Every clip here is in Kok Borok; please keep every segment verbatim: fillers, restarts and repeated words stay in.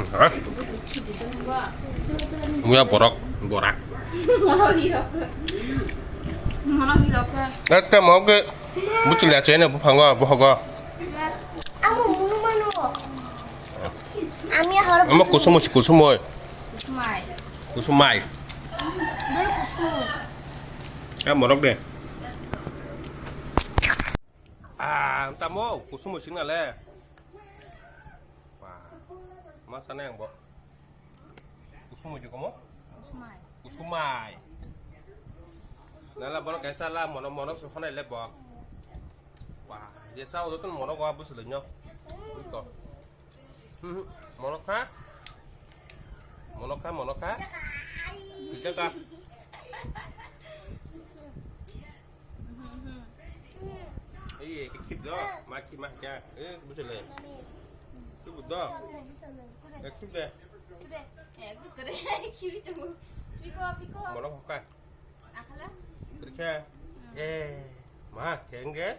Ha? Muya borok, borak. Mono hirok. Mono hirok. Ette moge buchila chene buphango, bohogo. Amo munu mano. Ami horo. Amo kusumoi, kusumoi. Kusumai. Kusumai. Boro kusum. Ya morok de. Ah, tamo kusumoi sing nale. Wah, ma sana yang bo. Kusumoi juga mo? Kusumai. Kusumai. Nala bono kaisa la mono mono se honai le bo. Wah, je sa udah tuh mono gua bus lenyo. Ito. Hmm, mono kha. Mono kha, mono kha. Bisa kha. Iya, kip do. Maki maki. Eh, bus le. Kip do. Eh, kip de. Mono kha. Akhala? Periksa. Eh, ma, kengge?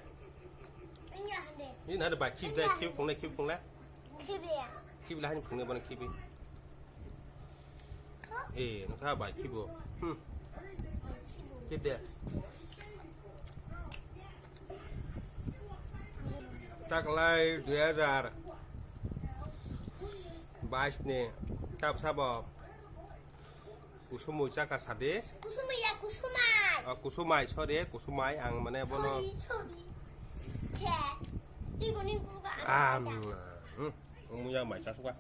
Ini ada baki, saya kiu kung na, kiu kung na. Kiu ya? Kiu lah, ini kung na, bana kiu. Eh, nukha bai kiu. Hmm. Kiu de. Taklai dui hajar bais ni, tab sabo. Kusumui chaka sade. Kusumui ya, kusumai. Ah, kusumai, sorry, kusumai, ang mane bono. Sorry, sorry. Khe, twi boni kuruga. Am, hmm, muya mai chasuka.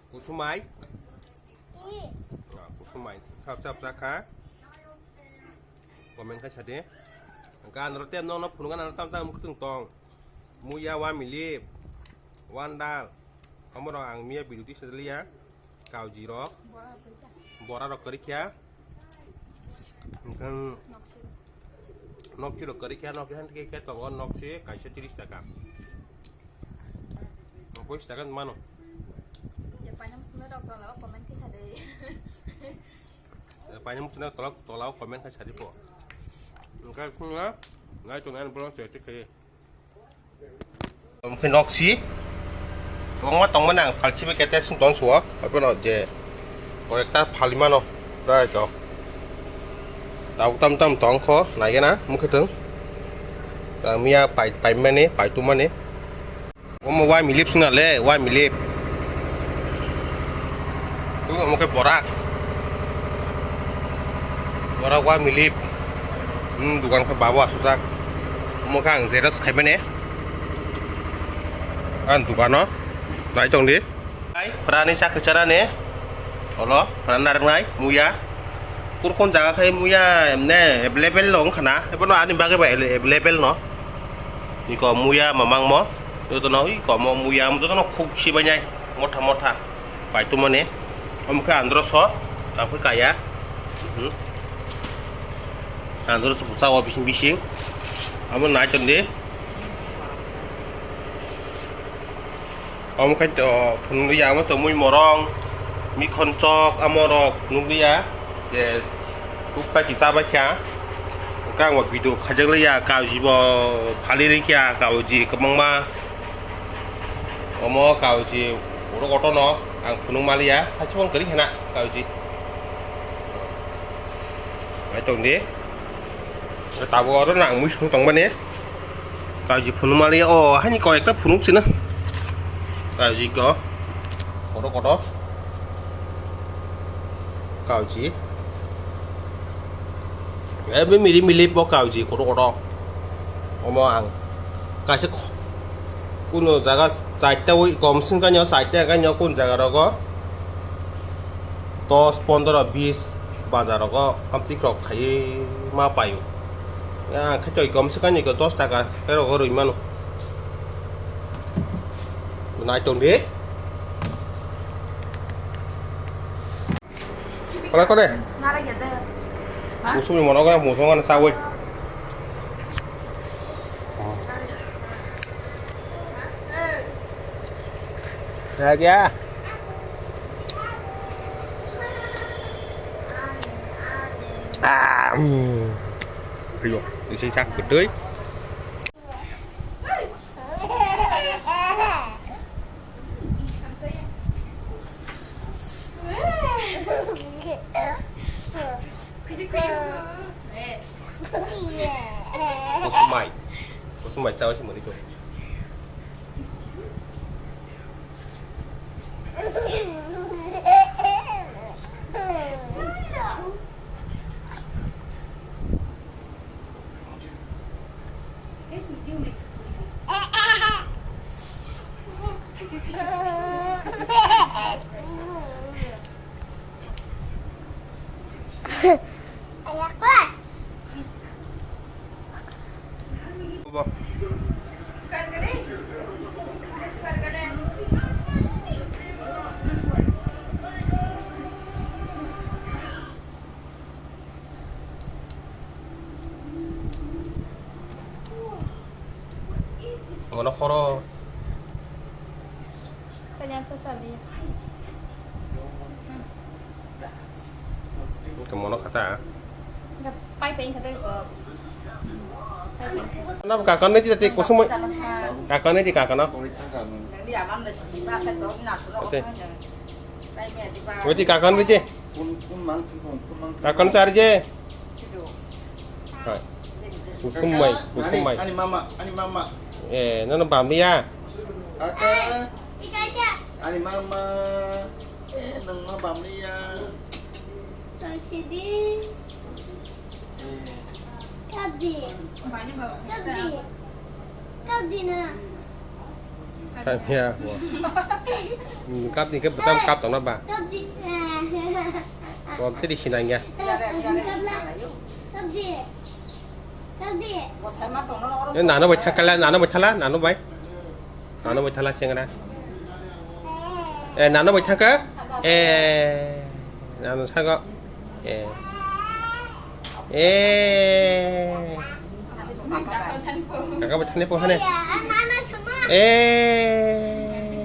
Kusumai. Eh. Ah, kusumai. Chap, chap, chaka. Comment khai sade. Gan rote no no phunga na tam tam mukhung tong. Muya wa milip. Wandal. Amoro ang miya biduti sedeliya. Kauji rok, bora rok kwrwi kha. Hwnkhe nokchi rok kwrwi kha, nokchi han khe khe tongo nokchi kaisa tris taka. Pais taka mano. Je paina musna rok dolo comment kisa de. Paina musna tola tola comment kisa de po. Hwnkhe khunga nai tongnai bolong chete khe. Omo khe nok si. Kwbangma tongmani ang phalchibai kete song tong suo. Abono je koyekta phalmano. Dai to. Tau tam tam tong kho, naigena, mukhe thung. Ang miya pai, paimani, paitumani. Omo wai milip suna le, wai milip. Tu omo khe borak. Borak wai milip. Hmm, dukan khe babo asujak. Omo khe ang xerox khaimani. Ang dukano nai tong di. Ai, prani sak chanani. Olo, prani narwknai, muya. Kur kun jaga khai muya, emne available lo wngkha na. Ebono ani bagwi ba available no. Niko muya mamang mo. Jotono ui komo muya, jotono khuk sibainai. Motha motha. Paitumani. Omo khe andro so, tabuk kaya. Hmm. Andro so bwsa o bising bising. Amo nai tong di. Omo khe to phunukliya, amo to mui morong, mikhon chok, amo rok phunukliya, je tukta kisa bai kha. Hwnkhe ang bo video khaijakliya, kauji bo phali rikya, kauji kwbangma. Omo kauji oro kotorno ang phunuk maliya, haichukmung kwrwi khena kauji. Nai tong di. Tabuk oro nang mui sung tong mani. Kauji phunuk maliya, o, haini koi ekta phunuk sina. Kauji ko. Koto koto. Kauji. Ebe mili mili po kauji koto koto. Omo ang. Kaisa kho-, kuno jaga chaita wi kom sing kanyo, chaita kanyo kun jaga rogo. Dos, pondro, bis bajar rogo amtwi rok khaiwi ma paio. Ya, khe toi kom se kani ko dos taka, khe rogo rwi mano. Nai tong di. Kole, kole. Musuk ni mono kole musuk ano sawi. Ya, ya. Ah, hmm. Ayo, isi sak gedoi. Kusumai. Kusumai chawi si mani to. Mono khoro. Kanya sa sali. Ke mono khata. Pai pai khata ko. Pai pai. Na kakan ni tadi kusum. Kakan ni di kakan na. Ate. Weti kakan weti. Kun, kun mang sing kun, kun mang. Kakan sar je. Hai. Kusum mai, kusum mai. Ani, ani mama, ani mama. Eh, nono bamliya. Kaka. Ani mama. Eh, nang ma bamliya. Toy sidi. Kap di. Kap di. Kap di na. Kap ya. Hmm, kap ni ke betam kap tong na ba. Kap di. Wa tadi sinang ya. Kap la. Kap di. Kap di. Eh, nano bai thakala, nano bai thala, nano bai. Nano bai thala chengra. Eh, nano bai thaka. Eh, nano sago. Eh. Eh. Kaka bai thani po hane. Eh.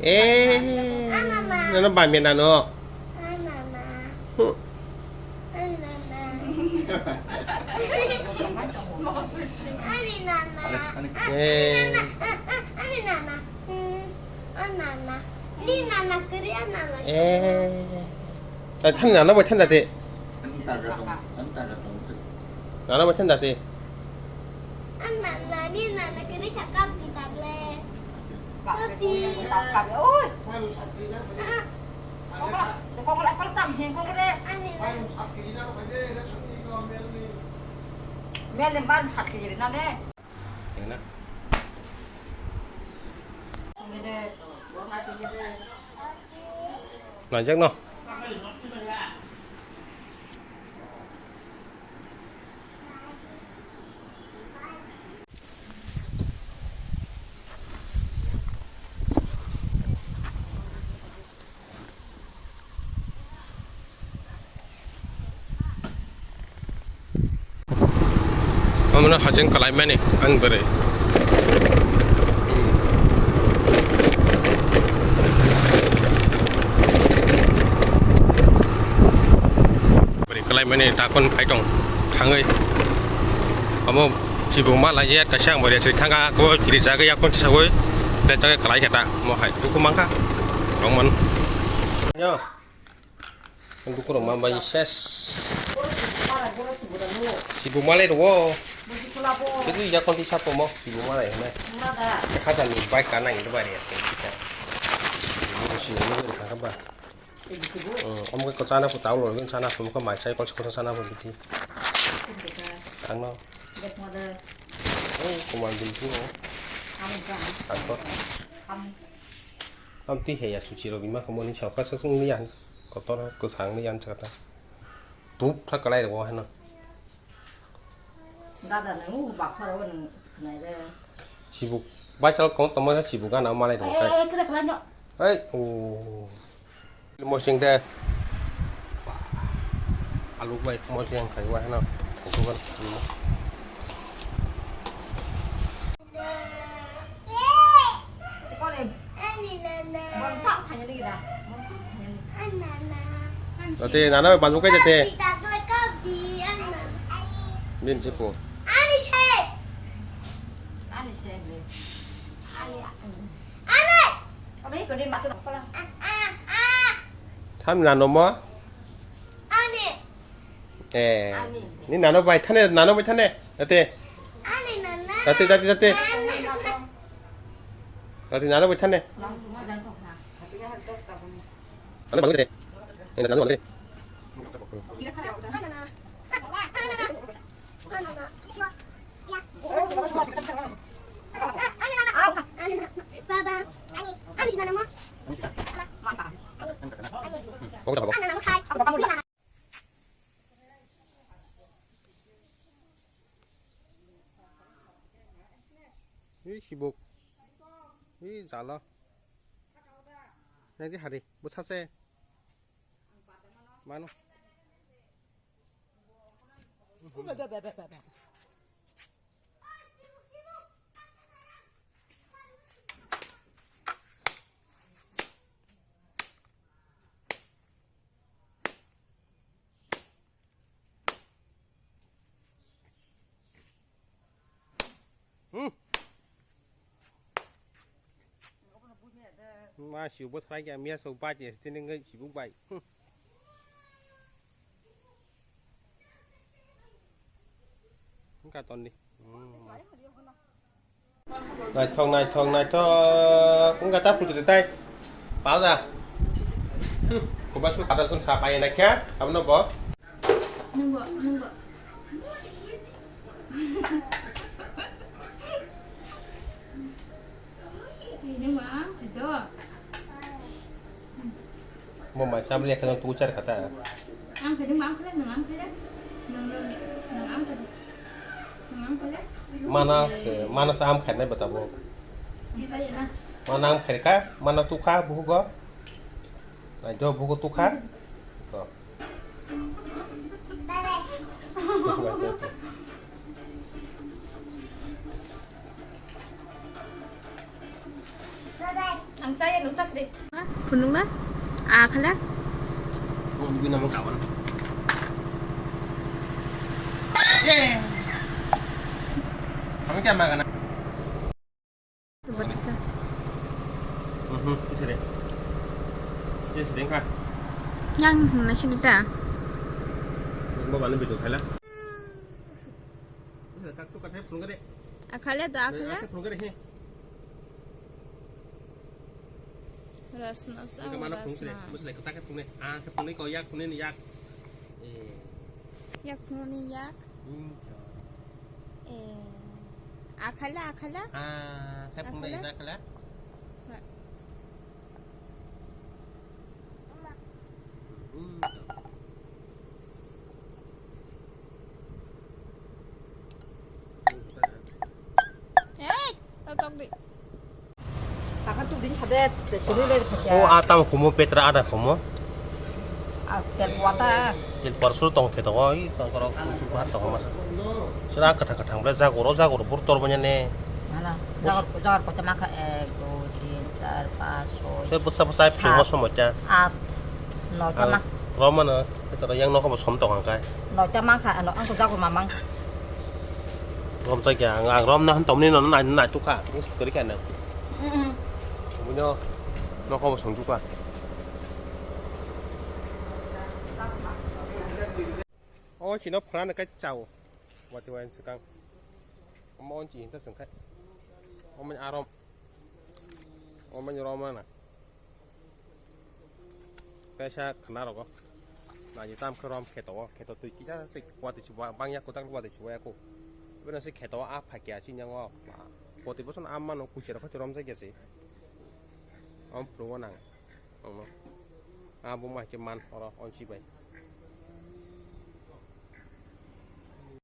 Eh. Nano bai me nano. Hmm. Eh. Eh. Thani nano bai thanda te. Nano bai thanda te. Mel ni ban sat kiri na ne. Nai jak no. Omono haching kalaimani ang bwrwi. Bwrwi kalaimani dakon phaitong thangwi. Omo chibuk ma laiya kaisa ang bwrwi aswk thangkha, kebo kirijagwi yakung tisawi lechagwi kalai khe ta. Omo hai dukhu mankha. Rongman. Yo. Ang dukhu rok ma bai ses. Sibuk malai rwo. Jadi yakon tisa pomo sibuk malai hwnwi. Hajar ni bike ka nang bari ya. Sibuk sibuk ni thangkha ba. Hmm, omo khe chana phu tau lo, chana phu khe mai sai kol chana phu biti. Ang no. Oh, kumal binti mo. Ang to. Am ti he ya suchi ro bima kamo ni chokha sa sung ni yang. Kotor kwchang ni yang chakata. Tup tha kalai ro heno. Dada nang u baksa ro nang nai de. Sibuk bai chal kong tamo sibuk gana malai ro. Eh, eh, kre kre no. Hei, oh. Mosing de. Alu bai mosing khai wa heno. Kukuban. Ate nana bai banjak kai jate. Bin sipo. Tham nano mo. Eh, ni nano bai thane, nano bai thane. Ate. Ate, ate, ate. Ate nano bai thane. Nano bai thane. Eh, nano bai thane. Hei sibuk. Hei jala. Nai di hari. Bwsa se. Mano. Hmm. Ma siu bo thrai kya miya so bai ni sini ngai sibu bai. Hmm. Wngkha tonni. Hmm. Naithok, naithok, naithok. Wngkha ta putri tai. Pal da. Hmm. Kuba su kada sun sa pai na kya? Abno bo. Nunggu, nunggu. Ini mah, itu. Mo mai sam le khana tu char khata. Ang khade, ang khade, nang ang khade. Nang, nang, nang ang khade. Nang ang khade. Mana se, mana se am khainai bata bo. Ang khade na. Mana am khai kha, mana tu kha buhu go. Nai do buhu tu kha. Ko. Ang saya nung sasri. Phunung na? Ah, khala? Ang kya magana? Seperti sa. Mhm, isere. Isere kha. Yang nasi kita. Bo bani bidu khala. Isere tak tu kathai phunung kade. Akhale to akhale. Phunung kade he. Rasna sa. Ika mana phunung sile. Rasna. Musle kachak phungne. Ah, phungne ko yak phungne ni yak. Eh. Yak phungne ni yak. Hmm. Eh. Akhale akhale. Ah, khe phungne. Akhale? Isa khala. Kha. Hmm. Hey, tatok di. Sakha tu din sade, tuli le phakya. O atam kumo petra ada kumo. Ah, tel wata. Tel parsul tong khe tongo, i tong korok, kutu bahar tongo masa. Sira kathang kathang ble jagoro, jagoro bur tor banya ne. Mana, jagar, jagar kota makha ek, dui, tin, char, panch, choi, sat, bwsa, bwsa, phiyongo somoi ta. At, noita ma. Romano, petra yang nokho bo som tong ang kai. Noita makha, ano, ang to jago mamang. Romjakya, ang, ang romna han tomni no nai, nai tukha. Ni sikori kha nang. Mm-mm. Buino nokho bo songtukha. O chino phana kai chao. Wati wain sikang. Omo on chi hinta sengkai. Omo arom. Omo romana. Kaisa khna rogo. Naji tam khe rom kheto o, kheto twi kisa se watwi chuba bangya kwtak watwi chuba ya ko. Beno se kheto o a phakya si nyango. Poti boson amma no kuchera khati rom jakya se. Om phuru nang. Ang no. A bo ma khe man oro on si bai.